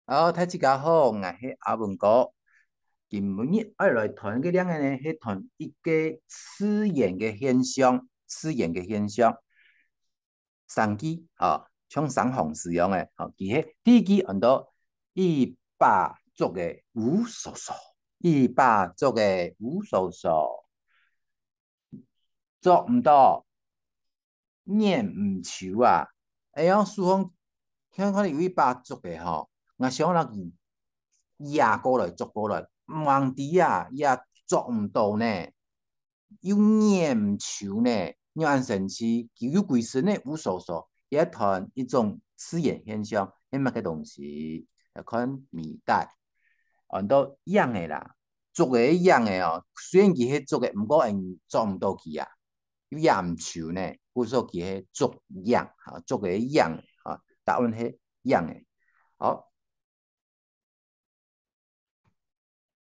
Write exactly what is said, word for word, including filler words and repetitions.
好，大自家好，𠊎係阿文哥。今晡日愛來談个令仔呢，係談一个自然个現象，自然个現象。三句，吼，像三行詩樣仔，吼，佢係第一句安到一把捉个烏索索，一把捉个烏索索。 捉毋到，拈毋揫啊。哎呀，樹項，看看有一把捉个吼，𠊎想到佢壓過來、捉過來，毋知啊，也捉毋到呢，又拈毋揫呢，仰恁神奇，佢又歸身呢烏索索，也談一種自然現象，係麼个東西？來看謎底。安到影仔啦，捉个影仔哦，雖然佢係捉个，毋過𠊎捉毋到佢啊。 有也毋揫呢，故所佢係捉影，哈，捉个影，哈，答案係影仔。好，